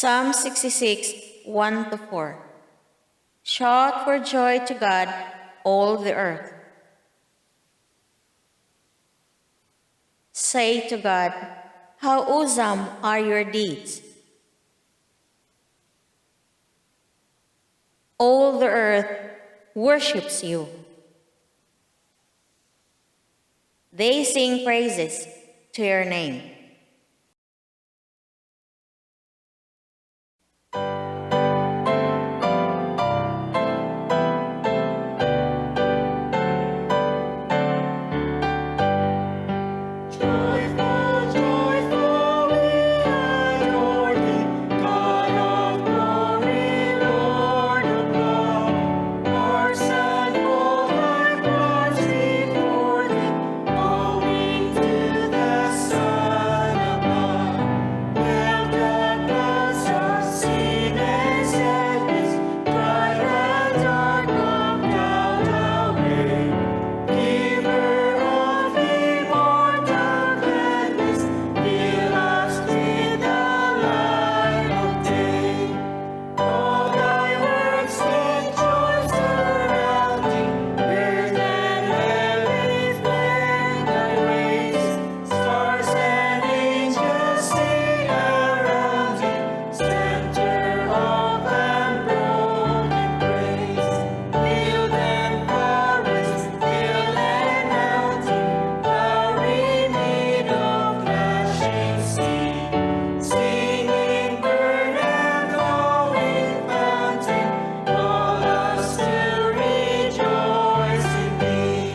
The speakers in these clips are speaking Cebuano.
Psalm 66, 1 to 4. Shout for joy to God, all the earth. Say to God, "How awesome are your deeds!" All the earth worships you. They sing praises to your name. Joyful, joyful, we adore Thee, God of glory, Lord of love. Hearts that fold like flowers before Thee, bowing to the sun above. Melt the clouds of sin and sadness, drive the dark of doubt away. Giver of immortal gladness, fill us with the light of day. All Thy works with joy surrounding, earth and heaven declare Thy praise. Stars and angels sing around Thee, center of unbroken praise. Field and forest, hill and mountain, flowery meadow, flashing sea, singing bird and flowing fountain, call us to rejoice in Thee.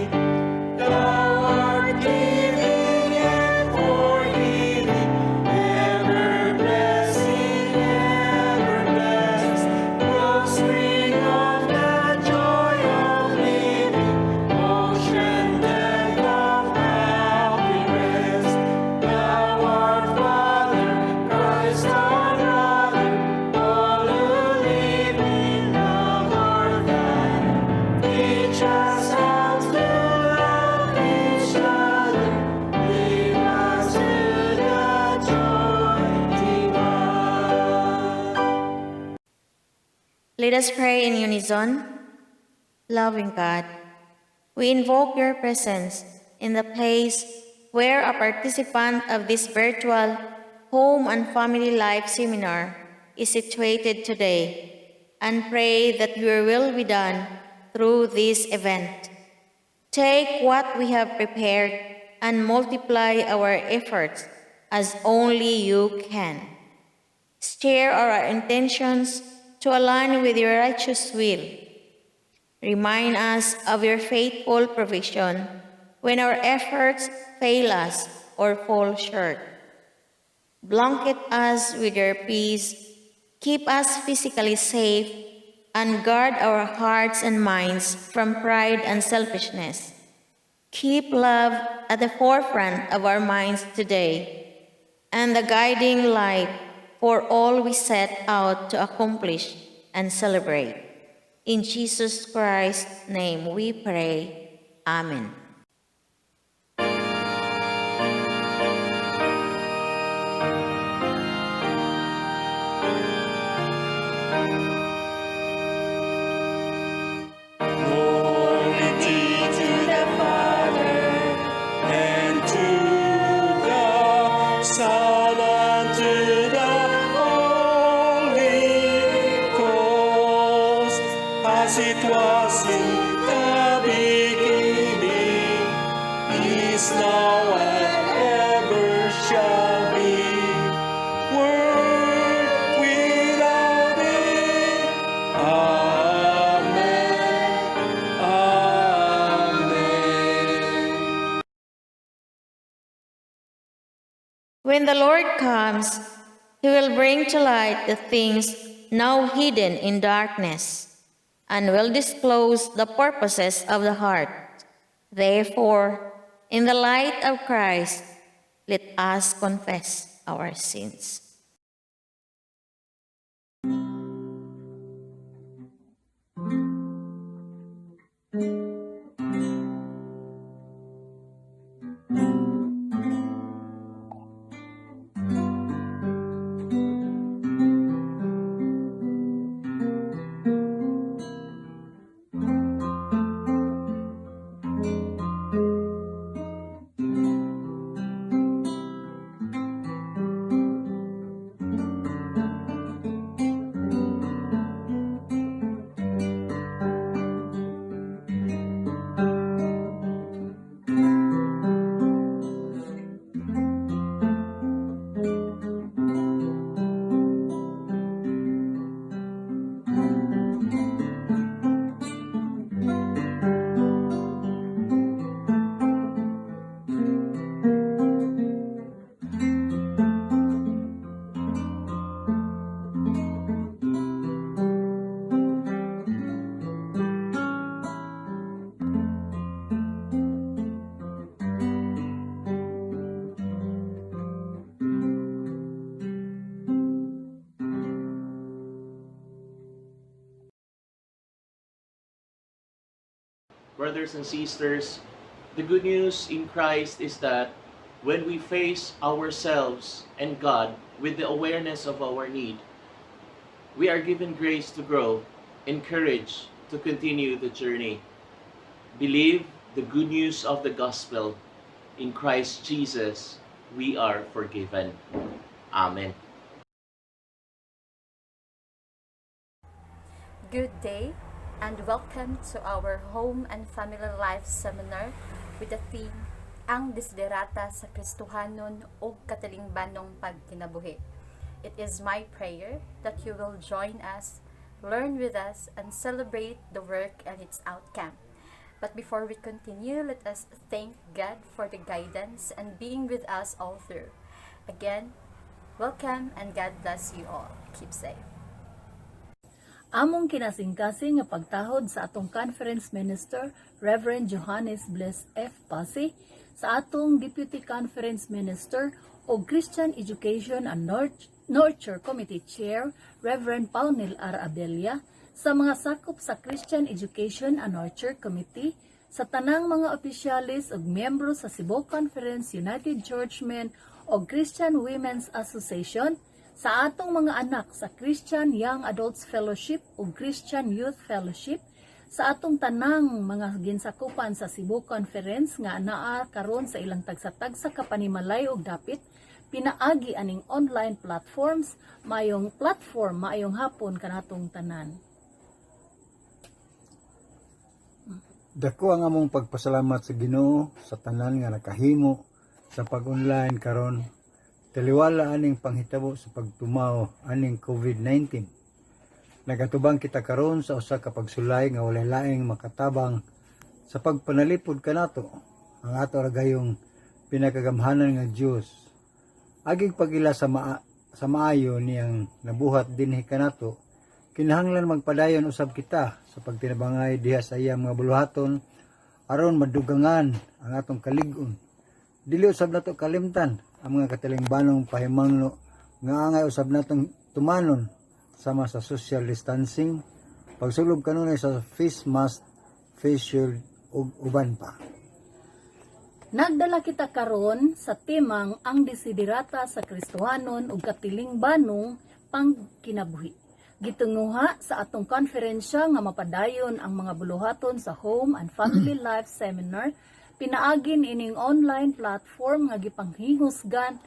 Thou art giving and forgiving, ever blessing, ever blessed, wellspring of the joy of living, ocean depth of happy rest. Thou art Father, Christ our brother, all who live in love are Thine. Teach us how to love each other, lead us to the joy divine. Let us pray in unison. Loving God, we invoke your presence in the place where a participant of this virtual Home and Family Life Seminar is situated today and pray that your will be done through this event. Take what we have prepared and multiply our efforts as only you can. Steer our intentions to align with your righteous will. Remind us of your faithful provision when our efforts fail us or fall short. Blanket us with your peace, keep us physically safe, and guard our hearts and minds from pride and selfishness. Keep love at the forefront of our minds today and the guiding light for all we set out to accomplish and celebrate. In Jesus Christ's name we pray. Amen. Glory be to the Father, and to the Son, and to the Holy Ghost, as it was in the beginning, is now, and ever shall be, world without end. Amen. Amen. When the Lord comes, he will bring to light the things now hidden in darkness and will disclose the purposes of the heart. Therefore, in the light of Christ, let us confess our sins. Brothers and sisters, the good news in Christ is that when we face ourselves and God with the awareness of our need, we are given grace to grow and courage to continue the journey. Believe the good news of the gospel. In Christ Jesus, we are forgiven. Amen. Good day and welcome to our Home and Family Life Seminar with the theme Ang Desiderata sa Kristohanon ug Katilingbanong Pagkinabuhi. It is my prayer that you will join us, learn with us, and celebrate the work and its outcome. But before we continue, let us thank God for the guidance and being with us all through. Again, welcome and God bless you all. Keep safe. Among kinasingkasing nga pagtahod sa atong Conference Minister, Reverend Johannes Bliss F. Pasi, sa atong Deputy Conference Minister o Christian Education and Nurture Committee Chair, Reverend Paunil R. Abella, sa mga sakop sa Christian Education and Nurture Committee, sa tanang mga opisyalis ug miyembro sa Cebu Conference United Churchmen o Christian Women's Association, sa atong mga anak sa Christian Young Adults Fellowship ug Christian Youth Fellowship, sa atong tanang mga ginsakupan sa Cebu Conference nga naa karon sa ilang tagsa-tagsa ka panimalay ug dapit pinaagi aning online platforms, mayong platform, maayong hapon kanatong tanan. Dako ang among pagpasalamat sa Ginoo sa tanan nga nakahimo sa pag-online karon. Taliwala aning panghitabo sa pagtumaw aning COVID-19. Nagatubang kita karon sa usa ka pagsulay nga walay laing makatabang sa pagpanalipod kanato ang ato ra gayong pinakagamhanan nga Dios. Agig pag-ila sa maayo niyang nabuhat dinhi kanato, kinahanglan magpadayon usab kita sa pagtinabangay diha sa iyang mga buluhaton aron madugangan ang atong kalig-on. Dili usab nato kalimtan ang mga katilingbanong pahimangno nga angay usab natong tumanon sama sa social distancing, pagsulob kanunay sa face mask, face shield ug uban pa. Nagdala kita karon sa temang Ang Desiderata sa Kristohanon ug Katilingbanong Pangkinabuhi. Gitunguha sa atong konferensya nga mapadayon ang mga buluhaton sa Home and Family Life Seminar pinaagi ining online platform nga gipanghihusgan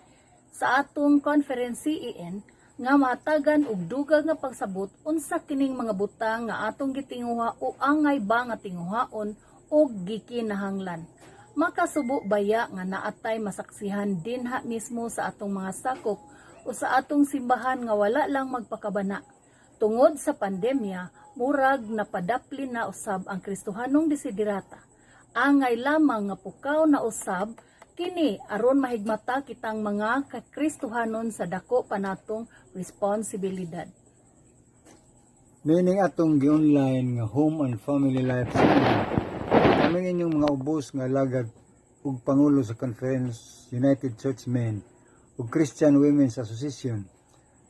sa atong conference CEN nga matagan og dugag nga pagsabot unsa kining mga butang nga atong gitinguha o angay ba nga tinguhaon og gikinahanglan. Makasubo baya nga naatay masaksihan dinha mismo sa atong mga sakop o sa atong simbahan nga wala lang magpakabana? Tungod sa pandemya, murag napadapli na usab ang Kristohanong desiderata. Angay lamang nga pukaw na usab kini aron mahigmata kitang mga kakristohanon sa dako pa natong responsibilidad. Meaning atong gi-online nga Home and Family Life Seminar. Kaming inyong mga ubos nga alagad ug pangulo sa Conference United Churchmen ug Christian Women's Association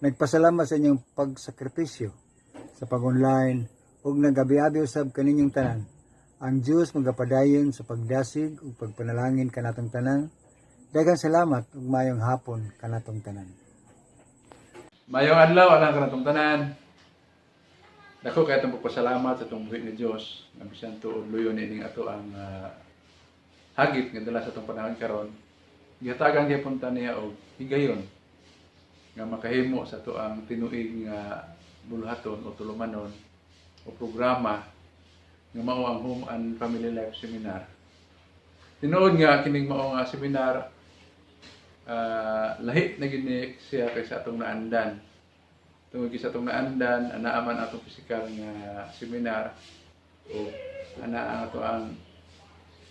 nagpasalamat sa inyong pagsakripisyo sa pag-online ug nagabi-abi usab kaninyong tanan. Ang Dios magapadayon sa pagdasig ug pagpanalangin kanatong tanan. Daghang salamat ug maayong hapon kanatong tanan. Mayong adlaw alang kanatong tanan. Dako kay atong pagpasalamat sa atong buhi nga Dios nga bisan tuod luyo niining ato ang hagit nga dala sa atong panahon karon. Gihatagan gyapon ta niya og higayon nga makahimo sa ato ang tinuig nga buluhaton o tulumanon o programa nga mao ang Home and Family Life Seminar. Tinuod nga kining mao nga seminar, lahi na gid ni siya kaysa atong naandan. Tungod kay sa atong naandan, anaa man atong pisikal nga seminar o ana ang ato ang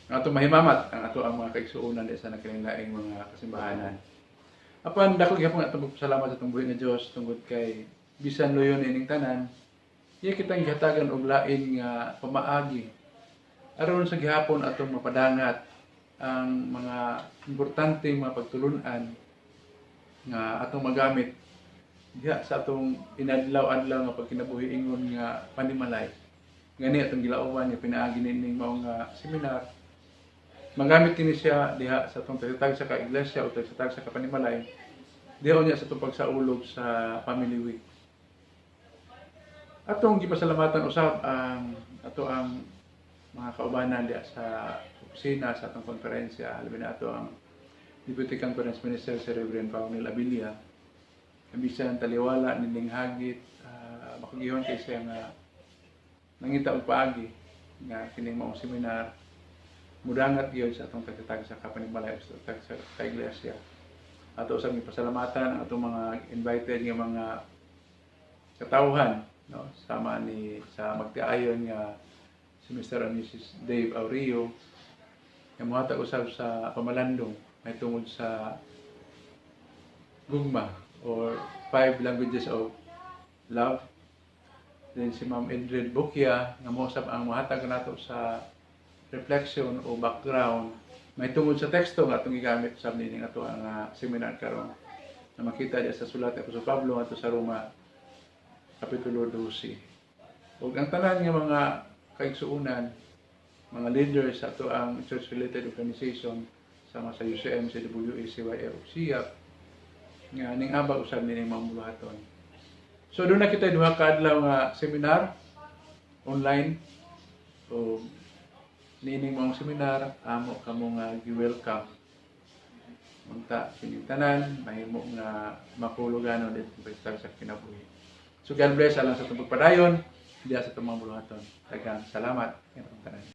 atong mahimamat ang ato ang mga kaigsuonan di sa nagkalain-laing mga kasimbahanan. Apan dako gyapon atong pagpasalamat sa atong buhi nga Dios tungod kay bisan luyo niining tanan, iya kitang gihatagan og lain nga pamaagi aron sa gihapon atong mapadangat ang mga importanteng mga pagtulun-an nga atong magamit diha sa atong inadlaw-adlaw nga pagkinabuhi ingon nga panimalay. Gani atong gilauman nga pinaagi nining mao nga seminar. Magamit kini siya diha sa atong tagsa ka iglesia o tagsa ka panimalay. Diha unya sa atong pagsaulog sa Family Week. Atong gipasalamatan usab ang ato ang mga kaubanan diha sa opisina sa atong konferensya, labi na ato ang Deputy Conference Minister, si Reverend Paunil Abilia. Bisan taliwala nining hagit, makagihon kay siya nga nangita og paagi nga kining maong seminar mudangat gyud sa atong tagsa sa kapanimalay, sa tagsa ka iglesia. Ato usab gipasalamatan ang atong mga invited nga mga katawhan, no, sama ni sa magtiayon nga si Mr. and Mrs. Dave Aurio nga mohatag usab sa pamalandong may tungod sa gugma or five languages of love. Then si Ma'am Edred Bukia nga mousab ang mohatag nato sa reflection o background may tungod sa teksto nga atong gigamit sa nining ato ang seminar karon na makita diya sa sulat ni Apostol Pablo ngadto sa Roma, Kapitulo 12. Ug ang tanan nga mga kaigsuonan, mga leaders sa ato ang church related organization sama sa UCM, CWA, CYA ug SIAP nga ning abag usab nining mga buluhaton. So duna kita duha ka adlaw nga seminar online, o nining maong seminar amo kamo nga gi-welcome. Unta kining tanan mahimo nga makuluganon dito sa kinabuhi. So God bless alang sa atong pagpadayon diha sa atong mga buluhaton. Daghang salamat kanatong tanan.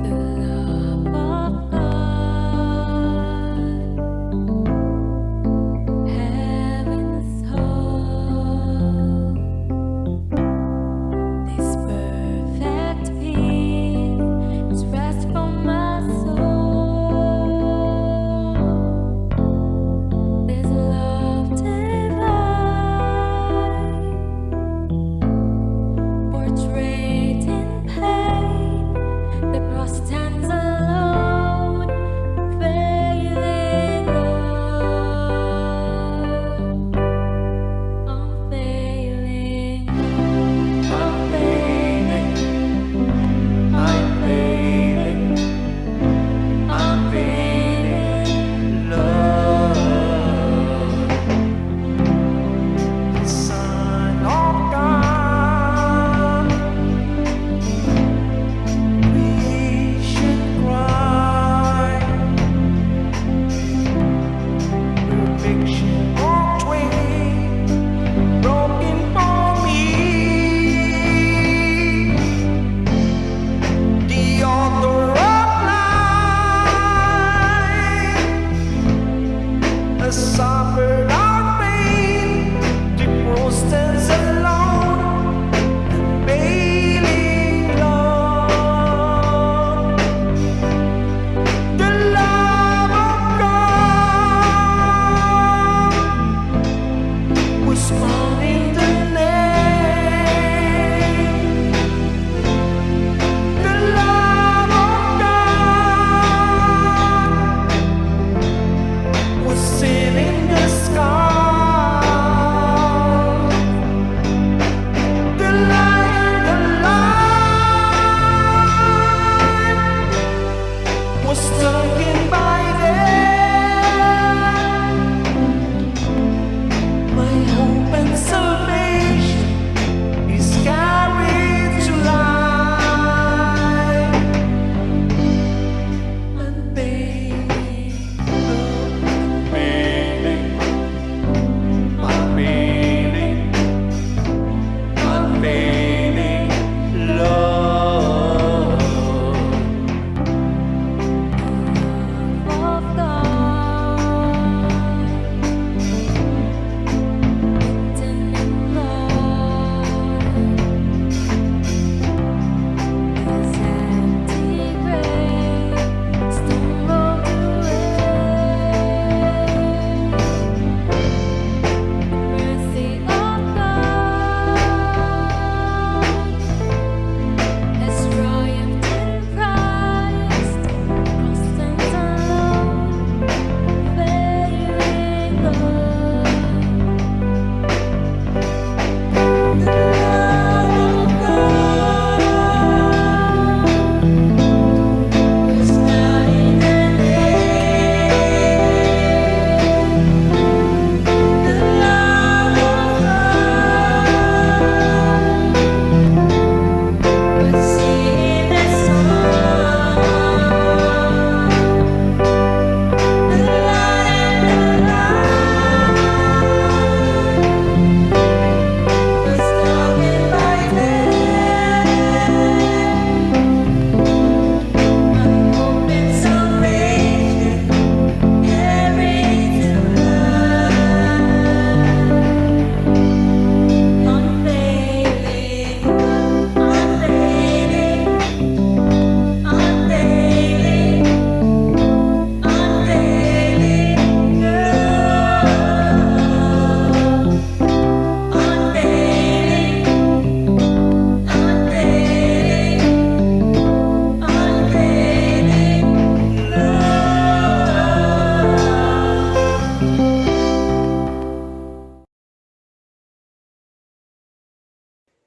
The love of God.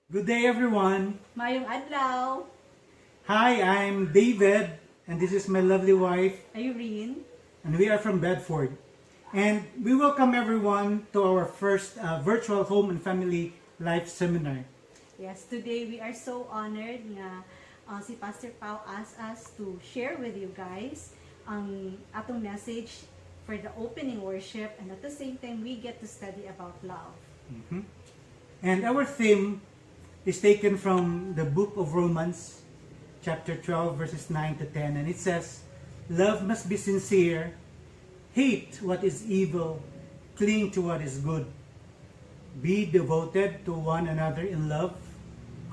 Good day, everyone. Maayong adlaw, Hi, I'm David, and this is my lovely wife, Irene. And we are from Bedford. And we welcome everyone to our first virtual home and family life seminar. Yes, today we are so honored nga si Pastor Pau asked us to share with you guys ang atong message for the opening worship, and at the same time we get to study about love. And our theme is taken from the book of Romans, chapter 12, verses 9 to 10. And it says, "Love must be sincere, hate what is evil, cling to what is good. Be devoted to one another in love,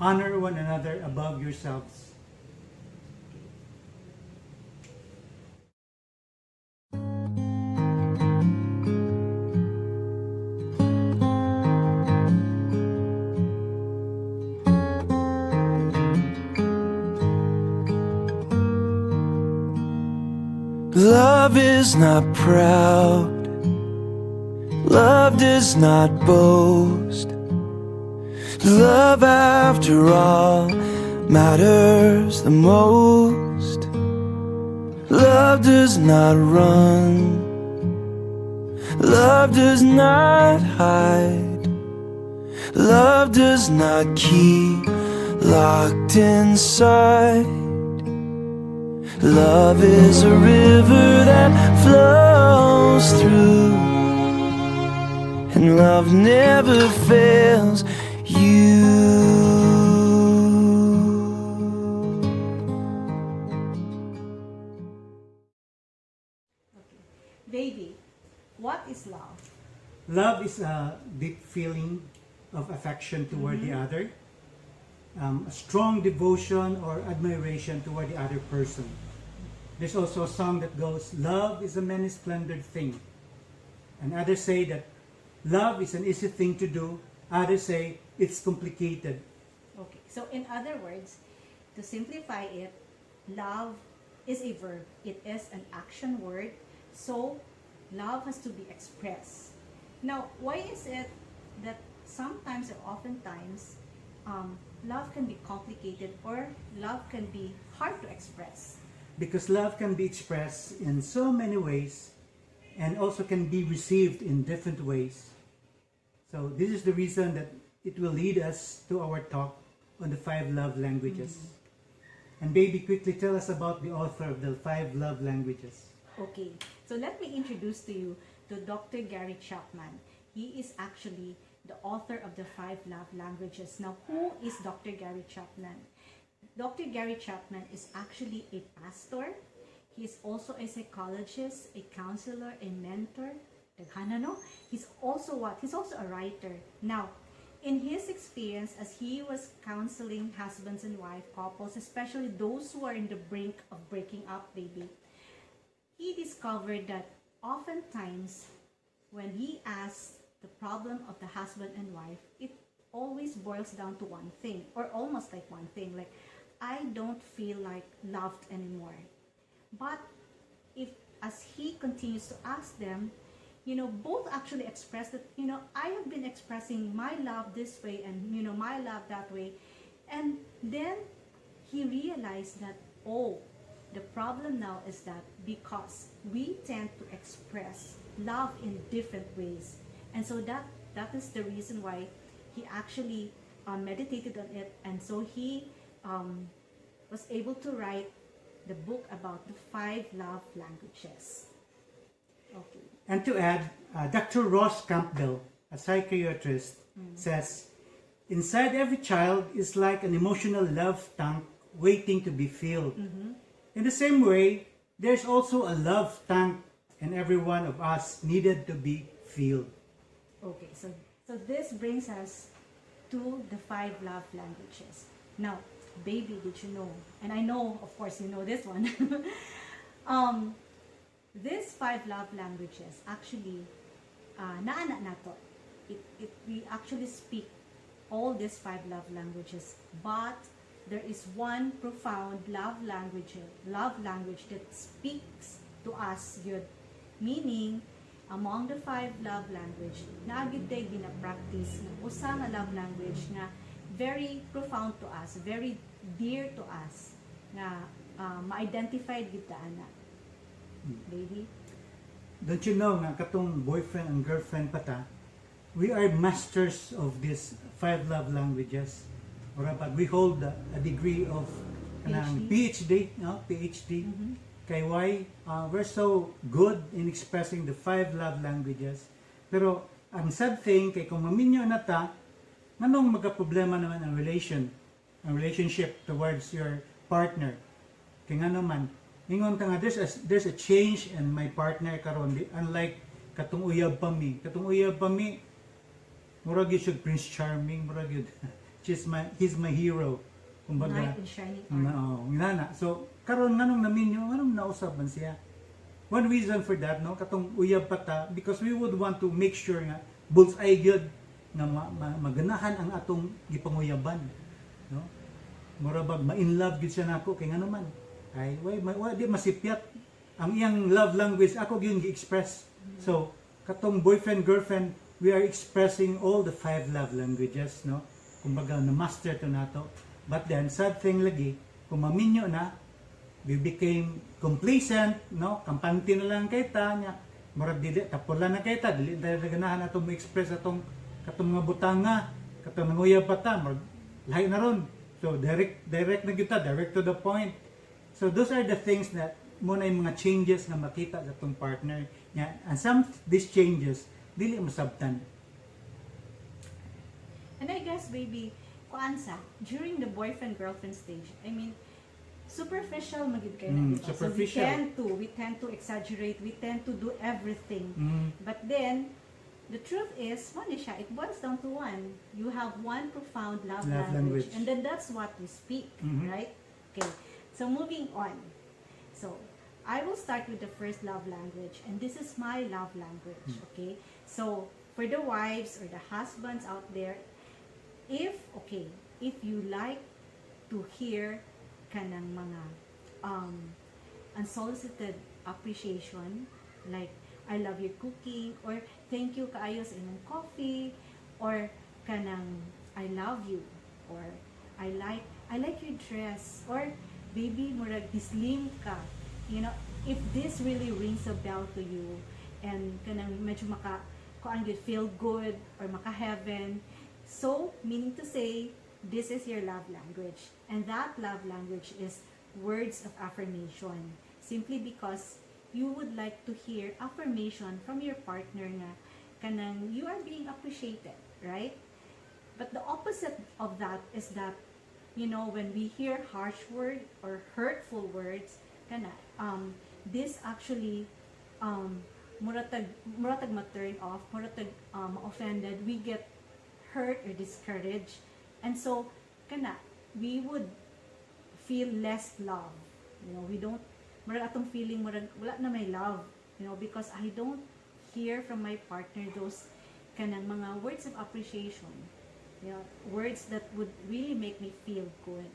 honor one another above yourselves." Love is not proud. Love does not boast. Love, after all, matters the most. Love does not run. Love does not hide. Love does not keep locked inside. Love is a river that flows through, and love never fails you. Okay. Baby, what is love? Love is a deep feeling of affection toward the other, a strong devotion or admiration toward the other person. There's also a song that goes, "Love is a many splendored thing." And others say that love is an easy thing to do. Others say it's complicated. Okay. So in other words, to simplify it, love is a verb. It is an action word. So love has to be expressed. Now, why is it that sometimes or oftentimes love can be complicated or love can be hard to express? Because love can be expressed in so many ways and also can be received in different ways. So this is the reason that it will lead us to our talk on the five love languages. And baby, quickly tell us about the author of the five love languages. Okay, so let me introduce to you to Dr. Gary Chapman. He is actually the author of the five love languages. Now, who is Dr. Gary Chapman? Dr. Gary Chapman is actually a pastor. He is also a psychologist, a counselor, a mentor. Daghan no? He's also what? He's also a writer. Now, in his experience as he was counseling husbands and wife couples, especially those who are in the brink of breaking up, baby, he discovered that oftentimes when he asks the problem of the husband and wife, it always boils down to one thing, or almost like one thing, like, "I don't feel like loved anymore." But if as he continues to ask them, both actually express that, "I have been expressing my love this way and, my love that way." And then he realized that, oh, the problem now is that because we tend to express love in different ways. And so that is the reason why he actually meditated on it. And so he was able to write the book about the five love languages. Okay. And to add, Dr. Ross Campbell, a psychiatrist, says, "Inside every child is like an emotional love tank waiting to be filled. In the same way, there's also a love tank in every one of us needed to be filled." Okay, so this brings us to the five love languages. Now, baby, did you know? And I know, of course, you know this one. These five love languages actually, naa na nato. We actually speak all these five love languages, but there is one profound love language that speaks to us yun. Meaning, among the five love language, naa gyud tay gina-practice nga usa nga love language nga very profound to us, very dear to us nga ma-identified gid ta ana. Baby? Don't you know nga katong boyfriend and girlfriend pa ta, we are masters of these five love languages. Ora pag we hold a degree of kanang PhD, no? PhD. Kay why? We're so good in expressing the five love languages. Pero ang sad thing kay kung maminyo na ta, nganong magka-problema naman ang relationship towards your partner? Kay nga naman, ingon ta nga there's a change in my partner karon di unlike katong uyab pa mi. Katong uyab pa mi, murag gyud siya Prince Charming, murag gyud. She's my he's my hero. Kumbaga, Knight in shining armor. No, ngana. So karon nganong naminyo, nganong nausab man siya? One reason for that, no, katong uyab pa ta, because we would want to make sure nga bullseye gyud nga maganahan ang atong gipanguyaban, no? Mura bag ma-in love gyud siya nako kay ngano man. Ay, way di masipyat ang iyang love language, ako gyud gi-express. So katong boyfriend girlfriend, we are expressing all the five love languages, no? Kumbaga na master to nato. But then sad thing lagi, kung maminyo na, we became complacent, no? Kampante na lang kay ta nya. Murag dili tapula na kay ta, dili na ganahan ato mo express atong katong mga butanga, katong nanguyab pa ta, murag lahi na ron. So direct direct na gyud ta, direct to the point. So those are the things that mo na yung mga changes nga makita sa atong partner nya. And some of these changes dili masabtan. And I guess, baby, kuan sa, during the boyfriend-girlfriend stage, I mean, superficial magyud kayo na, diba? Superficial. So we tend to exaggerate, we tend to do everything. But then, the truth is, one is siya, it boils down to one. You have one profound love Love language. language. And then that's what you speak, right? Okay. So moving on. So, I will start with the first love language, and this is my love language, okay? So, for the wives or the husbands out there, if, okay, if you like to hear kanang mga unsolicited appreciation, like, "I love your cooking," or "Thank you kaayo sa imong coffee," or kanang "I love you," or I like your dress," or "Baby, murag slim ka." If this really rings a bell to you and kanang medyo maka kuan gyud, feel good or maka heaven, so meaning to say, this is your love language. And that love language is words of affirmation, simply because you would like to hear affirmation from your partner nga kanang you are being appreciated, right? But the opposite of that is that when we hear harsh word or hurtful words, kana this actually muratag ma-turn off, muratag offended, we get hurt or discouraged. And so kana we would feel less love. We don't, murag atong feeling murag wala na may love, because I don't hear from my partner those kanang mga words of appreciation. Words that would really make me feel good.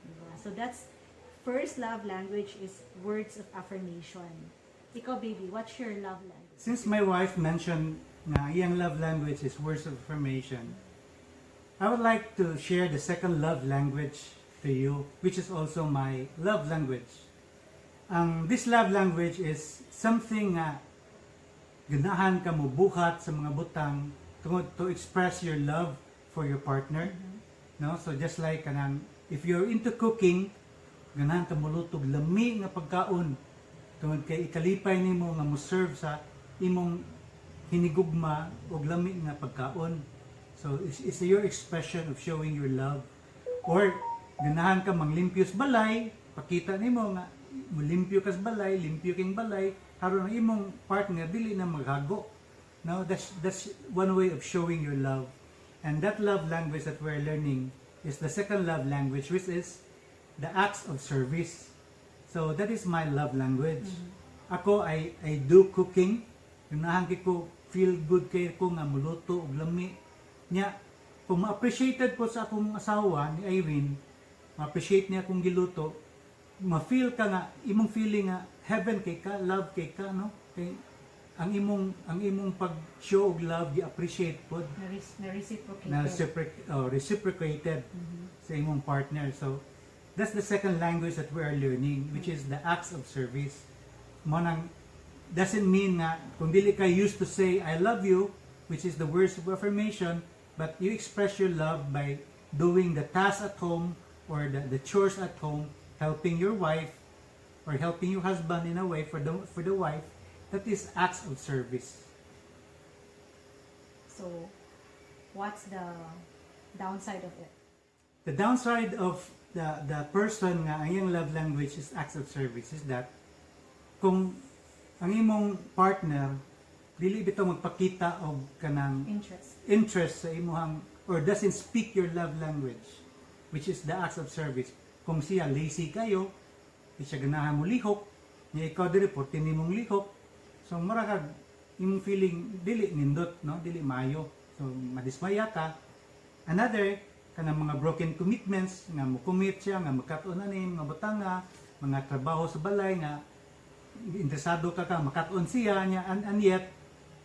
Diba? So that's first love language, is words of affirmation. Ikaw, baby, what's your love language? Since my wife mentioned nga iyang love language is words of affirmation, I would like to share the second love language to you, which is also my love language. Ang this love language is something nga ganahan ka mo buhat sa mga butang tungod to express your love for your partner. No? So just like kanang if you're into cooking, ganahan ka molutog lami nga pagkaon tungod kay ikalipay nimo nga mo serve sa imong hinigugma og lami nga pagkaon. So it's your expression of showing your love. Or ganahan ka manglimpyo sa balay, pakita nimo nga mulimpyo ka sa balay, limpyo king balay, aron ang imong partner dili na maghago. No, that's one way of showing your love. And that love language that we're learning is the second love language, which is the acts of service. So that is my love language. Ako, I do cooking. Ganahan kay ko, feel good kay ko nga muluto og lami. Nya, kung ma-appreciated ko sa akong asawa ni Irene, ma-appreciate niya akong giluto, ma-feel ka nga imong feeling nga heaven kay ka, love kay ka, no? Kay Ang imong pag-show og love gi-appreciate pod Na reciprocated. Na reciprocated sa imong partner. So that's the second language that we are learning, which is the acts of service. Mao nang doesn't mean nga kung dili ka used to say "I love you," which is the words of affirmation, but you express your love by doing the tasks at home or the chores at home, helping your wife or helping your husband in a way for the wife. That is acts of service. So, what's the downside of it? The downside of the person nga ang iyang love language is acts of service is that kung ang imong partner dili bitaw magpakita og kanang Interest. Interest sa imuhang or doesn't speak your love language, which is the acts of service, kung siya lazy kayo, di siya ganahan mo lihok niya, ikaw diri porti nimong lihok, so mura kag imong feeling dili nindot, no, dili maayo, so madismaya ka. Another, kanang mga broken commitments nga mo commit siya nga makat-on na ni mga butanga, mga trabaho sa balay nga interesado ka makat-on siya niya, and yet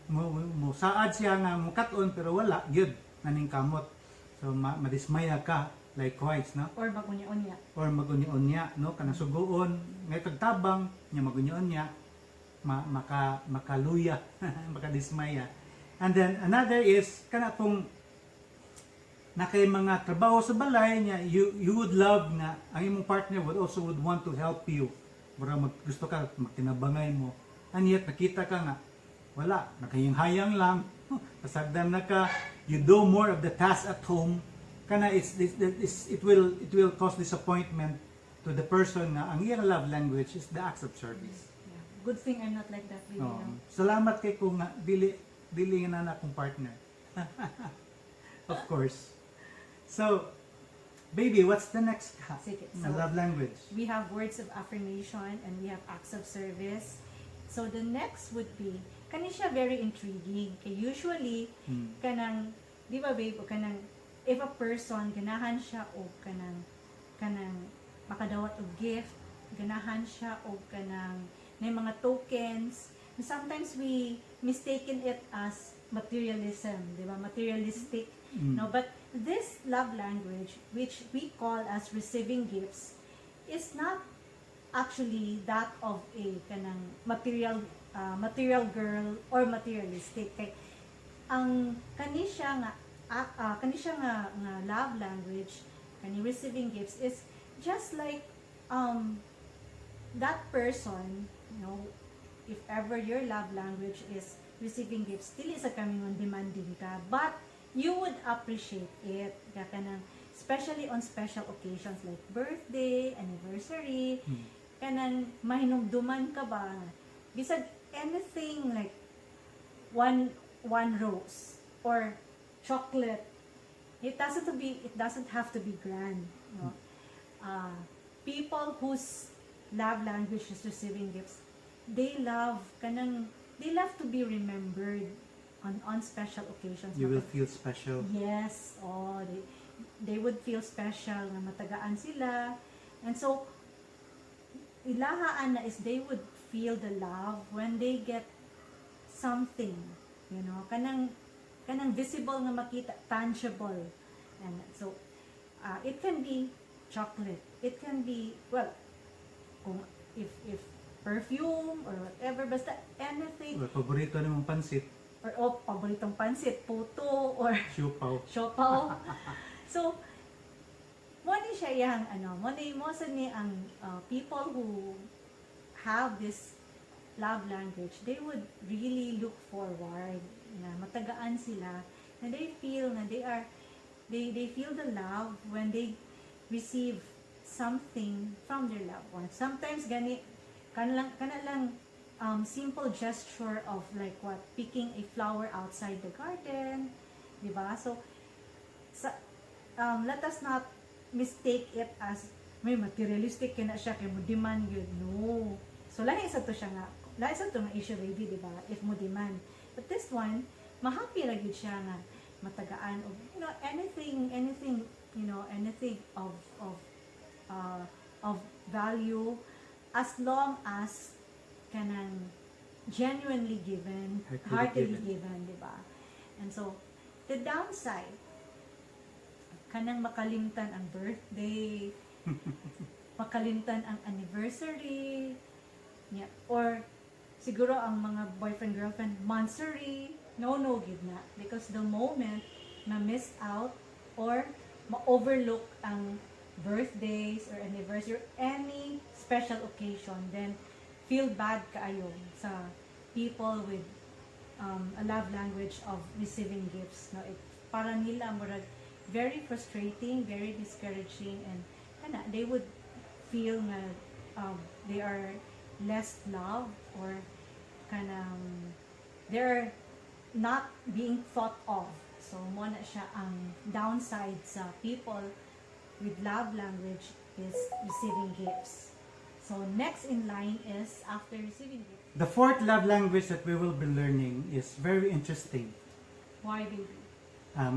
mo saad siya nga mukat-on pero wala gyud naning kamot, so madismaya ka likewise, no? Or magunya-unya. Or magunya-unya, no, kanang suguon ngay kagtabang nya magunya-unya, maka makaluya, makadismaya. And then another is kana pong na kay mga trabaho sa balay niya, you would love na ang imong partner would also would want to help you, mura mag, gusto ka magtinabangay mo, and yet nakita ka nga wala, nakahiyang lang, pasagdan na ka, you do more of the task at home, kana it's, it will cause disappointment to the person nga ang iyang love language is the acts of service. Yeah. Good thing I'm not like that, baby. Oo. No? Salamat kay kung nga dili dili nga na akong partner. Of course. So, baby, what's the next Sige, na so- love language? We have words of affirmation and we have acts of service. So the next would be, kani siya very intriguing. Kay usually, kanang, di ba, babe, o kanang, if a person, ganahan siya og kanang makadawat og gift, ganahan siya og kanang, may mga tokens. Sometimes we mistaken it as materialism, di ba? Materialistic. No, but this love language, which we call as receiving gifts, is not actually that of a kanang material girl or materialistic. Kay ang kani siya nga love language, kani receiving gifts, is just like that person, if ever your love language is receiving gifts, dili sa kamingon demanding ka, but you would appreciate it. Kaya kanang, especially on special occasions like birthday, anniversary, kanang mahinumduman ka ba? Bisag anything like one rose or chocolate. It doesn't have to be grand. No? People whose love language is receiving gifts, they love to be remembered on special occasions. You will feel special. Yes, oh, they would feel special na matagaan sila. And so ilahaan na is they would feel the love when they get something, kanang visible nga makita, tangible. And so it can be chocolate, it can be, well, kung if perfume or whatever, basta anything. Or paborito nimong pansit, or oh, paboritong pansit, puto or siopao. Siopaw. So, mo ni siya yang ano, mo sa ni ang people who have this love language, they would really look forward na matagaan sila, na they feel na they feel the love when they receive something from their loved ones. Sometimes gani kana lang simple gesture of like what, picking a flower outside the garden, di ba? So let us not mistake it as may materialistic kina siya kay mo demand yun. No. So lahi sa to siya nga, lahi sa to nga issue, baby, di ba? If mo demand. But this one, mahappy ra gyud siya nga matagaan og anything of value as long as kanang Genuinely given, Heartily heartily given. Given, di ba? And so, the downside, kanang makalimtan ang birthday, makalimtan ang anniversary, yeah, or siguro ang mga boyfriend girlfriend monthsary, no gyud na, because the moment na miss out or ma-overlook ang birthdays or anniversary or any special occasion, then feel bad kaayo sa people with a love language of receiving gifts, no? It para nila murag very frustrating, very discouraging, and kana they would feel nga they are less loved or kanang they're not being thought of. So mao na siya ang downside sa people with love language is receiving gifts. So next in line is, after receiving gifts, The fourth love language that we will be learning is very interesting. Why, baby?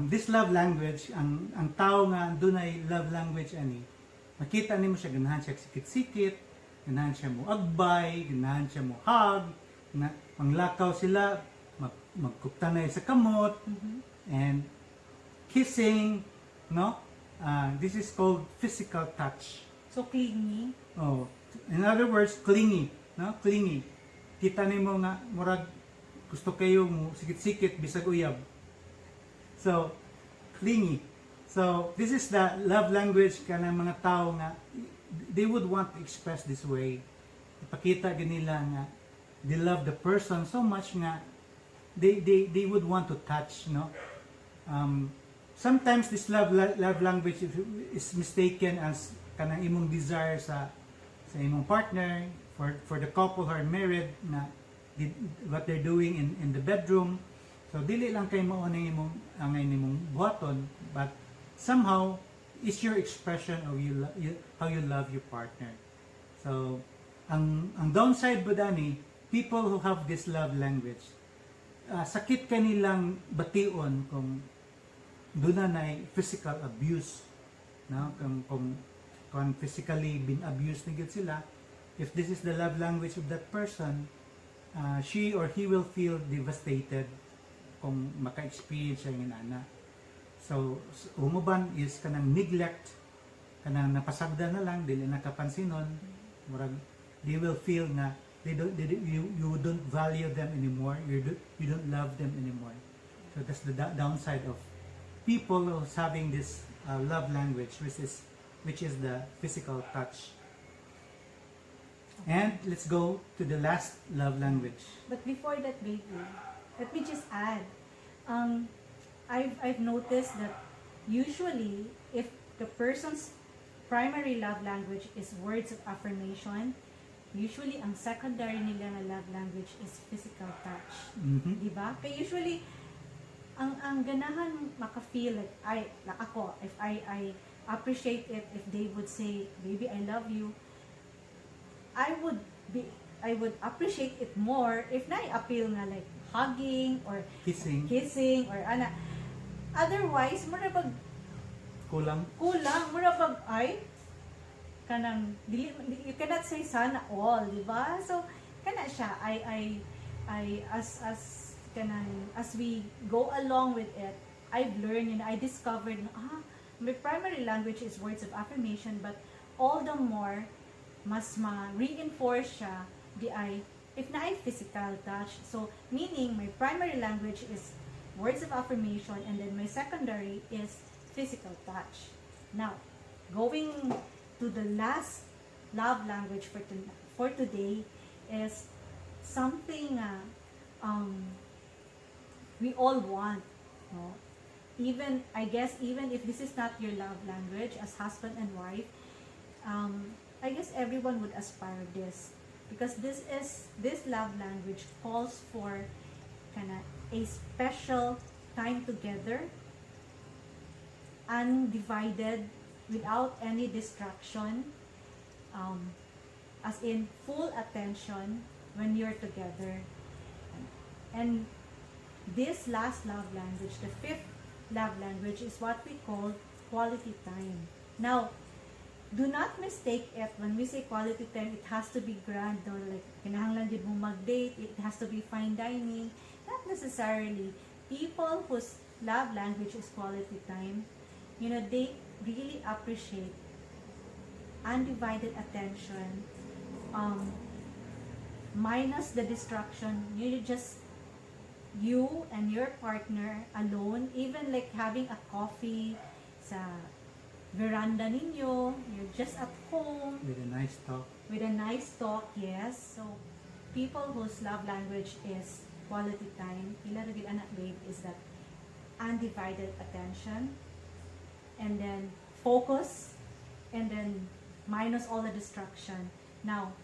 This love language, ang tao nga dunay love language ani, makita nimo siya, ganahan siya sikit-sikit, ganahan siya mo agbay, ganahan siya mo hug, na, manglakaw sila, magkuptanay sa kamot, and kissing, no? This is called physical touch. So clingy. Oh, in other words, clingy, no? Clingy. Kita nimo nga murag gusto kayo mo sikit-sikit bisag uyab. So, clingy. So, this is the love language kanang mga tao nga they would want to express this way. Ipakita nila nga they love the person so much nga they would want to touch, no? Sometimes this love language is mistaken as kanang imong desire sa imong partner, for the couple who are married na what they're doing in the bedroom. So dili lang kay mao ning imong ang imong buhaton, but somehow it's your expression of you how you love your partner. So ang downside ba dani, people who have this love language, sakit kanilang bation kung duna na physical abuse, no? Kung physically been abused na gyud sila, if this is the love language of that person, she or he will feel devastated kung maka-experience siya ng ana. So umuban is kanang neglect, kanang napasagdan na lang, dili na kapansinon, murag they will feel nga they don't they, you you don't value them anymore, you don't love them anymore. So that's the downside of people who's having this love language, which is the physical touch. And let's go to the last love language. But before that, baby, let me just add. I've noticed that usually, if the person's primary love language is words of affirmation, usually ang secondary nila na love language is physical touch. Di ba? Kaya usually, ang ganahan maka-feel like, like ako, if I appreciate it, if they would say, "Baby, I love you," I would appreciate it more if na-appeal nga like hugging or Kissing. Kissing or ana. Otherwise, mura bag Kulang. Kulang, mura bag ay kanang dili, you cannot say "sana all," di ba? So kana siya, I as kanang as we go along with it, I've learned and I discovered na my primary language is words of affirmation, but all the more mas ma-reinforce siya di ay if naay physical touch. So meaning my primary language is words of affirmation and then my secondary is physical touch. Now, going to the last love language for today is something we all want, no? Even, I guess, even if this is not your love language as husband and wife, I guess everyone would aspire this because this love language calls for kana a special time together, undivided, without any distraction, as in full attention when you're together. And this last love language, the fifth love language, is what we call quality time. Now, Do not mistake it. When we say quality time, it has to be grand or like kinahanglan jud mo mag-date, it has to be fine dining. Not necessarily. People whose love language is quality time, they really appreciate undivided attention, minus the distraction. You just you and your partner alone, even like having a coffee sa veranda ninyo, you're just at home With a nice talk. With a nice talk, yes. So, people whose love language is quality time, ila ra gyud ana, babe, is that undivided attention and then focus and then minus all the distraction. Now,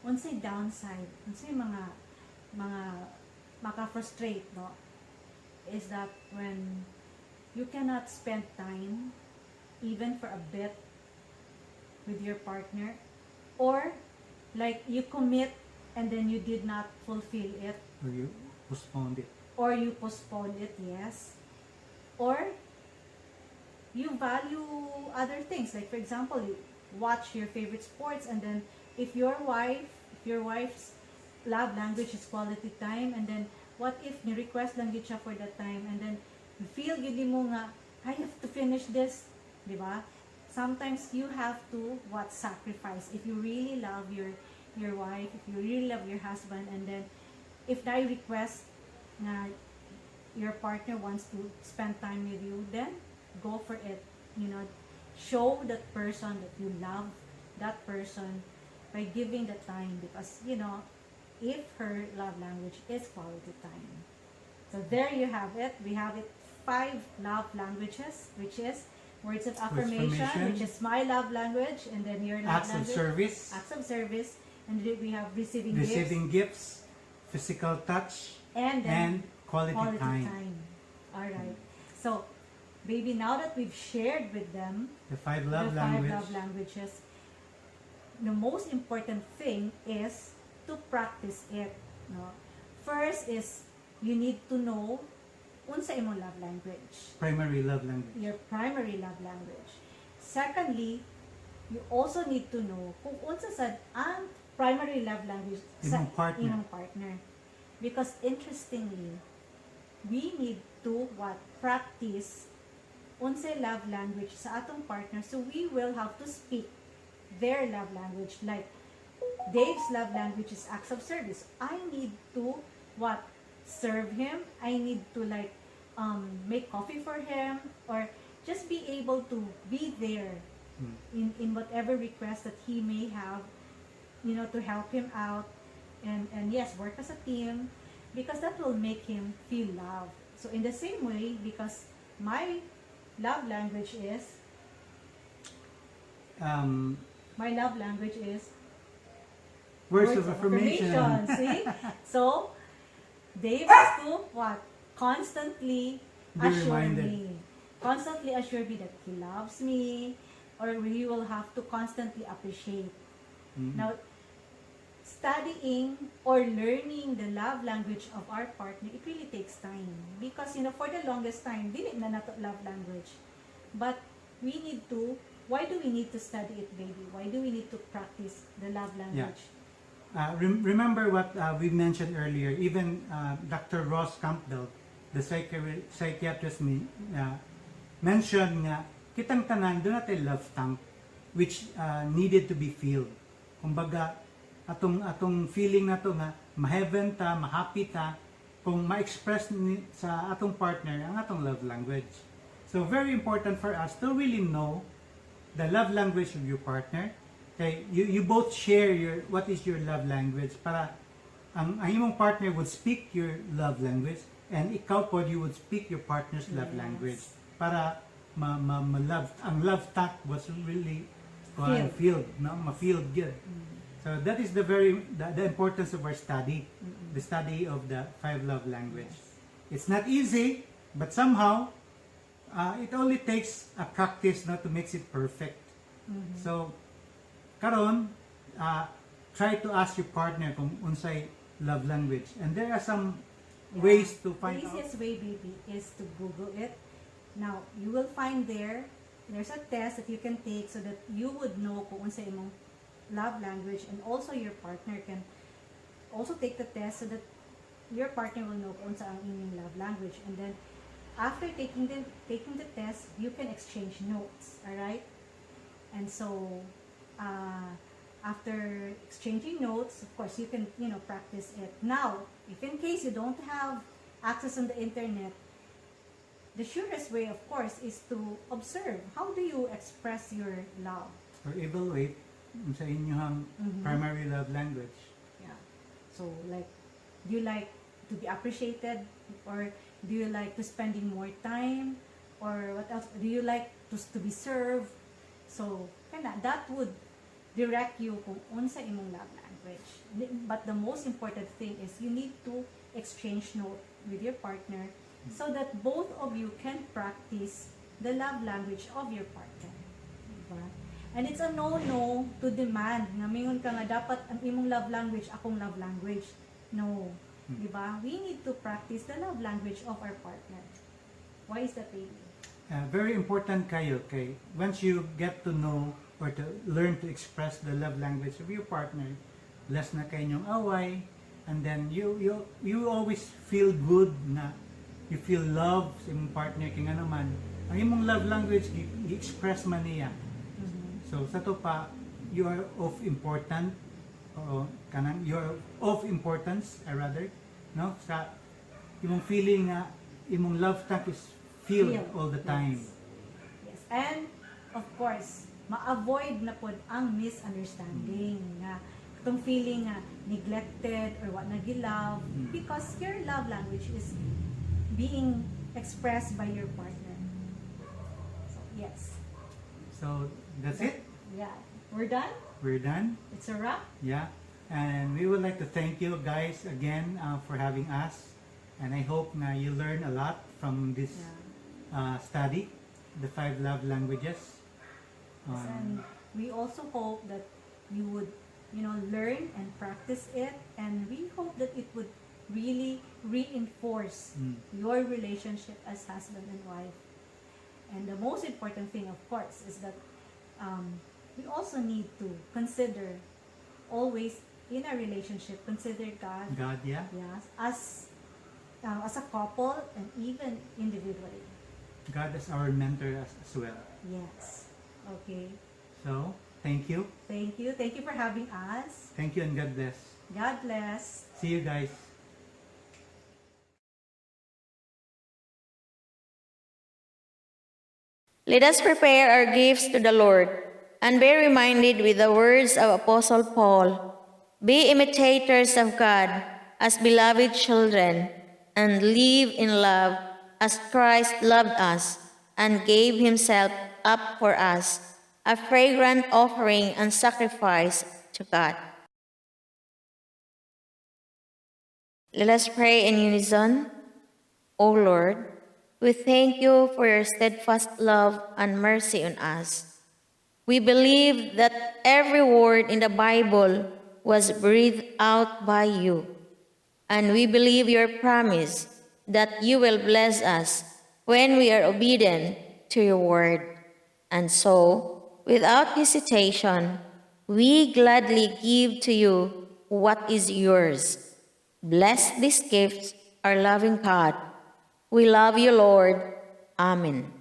unsay downside, unsay mga maka-frustrate, no? Is that when you cannot spend time even for a bit with your partner, or like you commit and then you did not fulfill it. Or you postponed it. Or you postpone it, yes, or you value other things, like for example, you watch your favorite sports, and then if your wife's love language is quality time, and then what if ni request lang gyud siya for that time, and then you feel gyud mo nga, "I have to finish this," di ba? Sometimes you have to what, sacrifice, if you really love your wife, if you really love your husband, and then if they request na your partner wants to spend time with you, then go for it. Show that person that you love that person by giving the time, because if her love language is quality time. So there you have it. We have it, five love languages, which is words of affirmation, affirmation, which is my love language, and then your love acts of language, service, acts of service, and then we have receiving gifts, receiving gifts, physical touch, and then and quality, quality time. Time. All right. So, baby, now that we've shared with them The five love the five language. Love languages, the most important thing is to practice it. No? First is you need to know unsa imong love language, Primary love language. Your primary love language. Secondly, you also need to know kung unsa sad ang primary love language sa Imong partner. Imong partner. Because interestingly, we need to what, practice unsay love language sa atong partner, so we will have to speak their love language. Like Dave's love language is acts of service. I need to what, serve him. I need to like make coffee for him or just be able to be there in whatever request that he may have to help him out and yes, work as a team, because that will make him feel loved. So in the same way, because my love language is my love language is words of affirmation. See? So, Dave has to what? Constantly Be assure reminded. Me. Constantly assure me that he loves me, or he will have to constantly appreciate. Now, studying or learning the love language of our partner, it really takes time. Because, for the longest time, dili na nato love language. But we need to, why do we need to study it, baby? Why do we need to practice the love language? Remember what we mentioned earlier. Even Dr. Ross Campbell, the psychiatrist, mentioned nga kitang tanan duna tay love tank which needed to be filled. Kumbaga atong feeling nato nga ma-heaven ta, ma-happy ta kung ma-express ni, sa atong partner ang atong love language. So very important for us to really know the love language of your partner. Okay, you both share your what is your love language para ang imong partner would speak your love language and ikaw pod, you would speak your partner's love language para ma love ang love tank was really kuan, Filled. filled, no, ma-filled good. So that is the importance of our study, the study of the five love language. It's not easy, but somehow it only takes a practice not to makes it perfect. So karon, try to ask your partner kung unsay love language, and there are some ways to find The out. Easiest way, baby, is to Google it. Now, you will find there There's a test that you can take so that you would know kung unsa imong love language, and also your partner can also take the test so that your partner will know kung unsa ang inyong love language. And then after taking the test, you can exchange notes, all right? And so after exchanging notes, of course, you can practice it. Now, if in case you don't have access on the internet, the surest way, of course, is to observe. How do you express your love? Or evaluate sa inyong primary love language. Yeah. So, like, do you like to be appreciated, or do you like to spending more time, or what else? Do you like to be served? So, kana, that would direct you kung unsa imong love language. But the most important thing is you need to exchange note with your partner so that both of you can practice the love language of your partner. Diba? And it's a no-no to demand nga mingon ka nga dapat ang imong love language akong love language. No. Diba? We need to practice the love language of our partner. Why is that, baby? Very important kayo kay once you get to know or to learn to express the love language of your partner, less na kayo inyong away, and then you always feel good na you feel love sa imong partner kay nga naman ang imong love language gi-express man niya. So sa to pa, you are of important, o kanang you are of importance, rather, no, sa imong feeling nga imong love tank is filled Filled. All the time. Yes. And of course, ma-avoid na pod ang misunderstanding nga itong feeling nga neglected or what na gi-love because your love language is being expressed by your partner. So, yes. So that's it. Yeah. We're done? We're done. It's a wrap? Yeah. And we would like to thank you guys again for having us. And I hope na you learn a lot from this study, the five love languages. Yes, and we also hope that you would learn and practice it, and we hope that it would really reinforce your relationship as husband and wife. And the most important thing, of course, is that we also need to consider always in a relationship, consider God, God, yeah. yes, as a couple and even individually. God as our mentor as well. Yes. Okay. So, thank you. Thank you. Thank you for having us. Thank you and God bless. God bless. See you guys. Let us prepare our gifts to the Lord and be reminded with the words of Apostle Paul: "Be imitators of God as beloved children, and live in love as Christ loved us and gave himself up for us, a fragrant offering and sacrifice to God." Let us pray in unison. O Lord, we thank you for your steadfast love and mercy on us. We believe that every word in the Bible was breathed out by you, and we believe your promise that you will bless us when we are obedient to your word. And so, without hesitation, we gladly give to you what is yours. Bless these gifts, our loving God. We love you, Lord. Amen.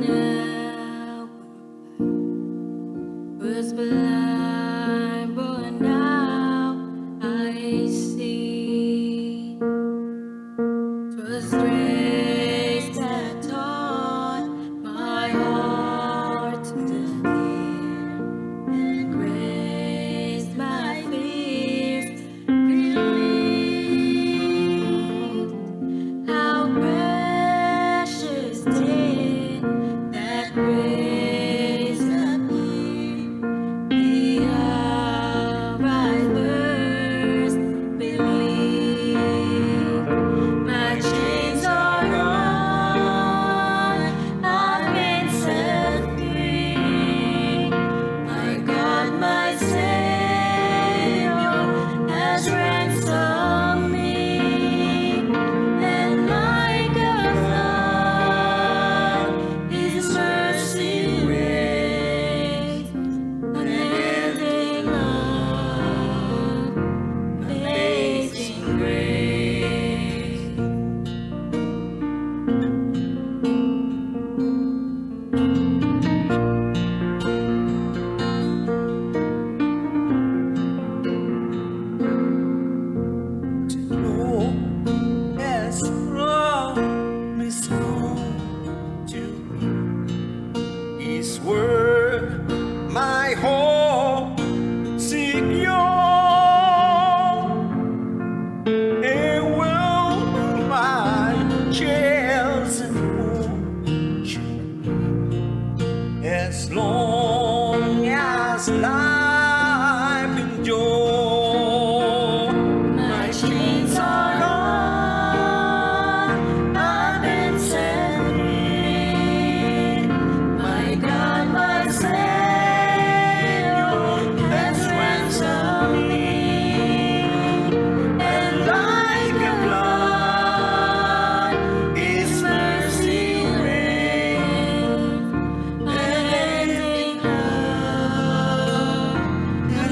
Now was blind, but now I see. 'Twas grace that taught my heart to fear, and grace my fears relieved. How precious did that grace appear the hour I first believed. My chains are gone, I've been set free. My God, my Savior, has ransomed me, and like a flood, His mercy reigns, unending love, amazing grace. Ginoo has promised good to me. His word, my hope secure. It will my chains and fortune as long as life endure. My chains are gone, I've been set free. My God, my Savior, has ransomed me, and like a flood, His mercy reigns, unending love,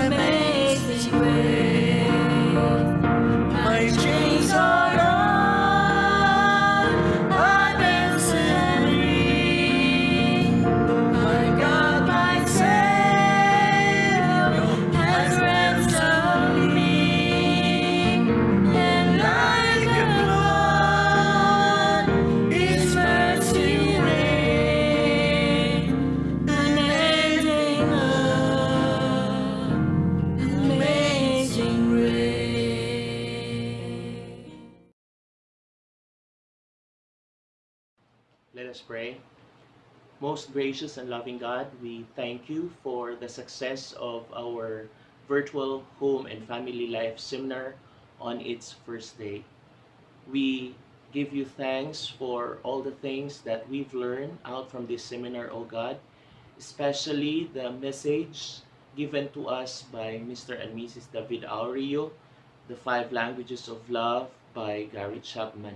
amazing grace. My chains are gone, I've been set free. My God, my Savior, has ransomed me, and like a flood, His mercy reigns, unending love, amazing grace. Let us pray. Most gracious and loving God, we thank you for the success of our virtual home and family life seminar on its first day. We give you thanks for all the things that we've learned out from this seminar, O God, especially the message given to us by Mr. and Mrs. David Aureo, The Five Languages of Love by Gary Chapman.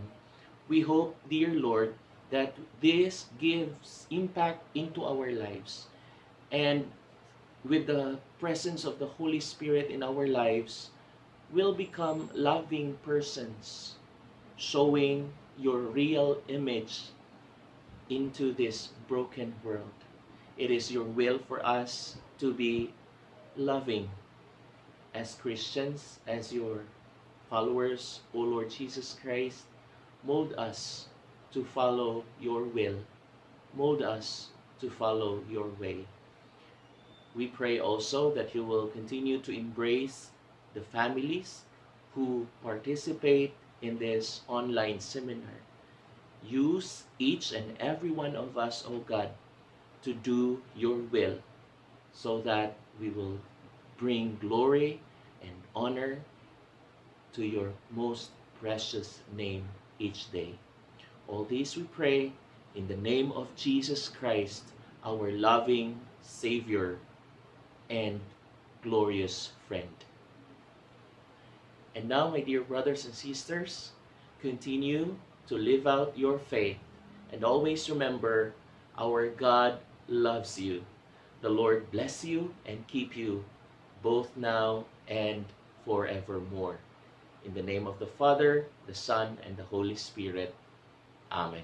We hope, dear Lord, that this gives impact into our lives. And with the presence of the Holy Spirit in our lives, we'll become loving persons, showing your real image into this broken world. It is your will for us to be loving as Christians, as your followers, O Lord Jesus Christ. Mold us to follow your will. Mold us to follow your way. We pray also that you will continue to embrace the families who participate in this online seminar. Use each and every one of us, O God, to do your will so that we will bring glory and honor to your most precious name each day. All these we pray in the name of Jesus Christ, our loving Savior and glorious friend. And now, my dear brothers and sisters, continue to live out your faith and always remember, our God loves you. The Lord bless you and keep you both now and forevermore. In the name of the Father, the Son, and the Holy Spirit. Amen.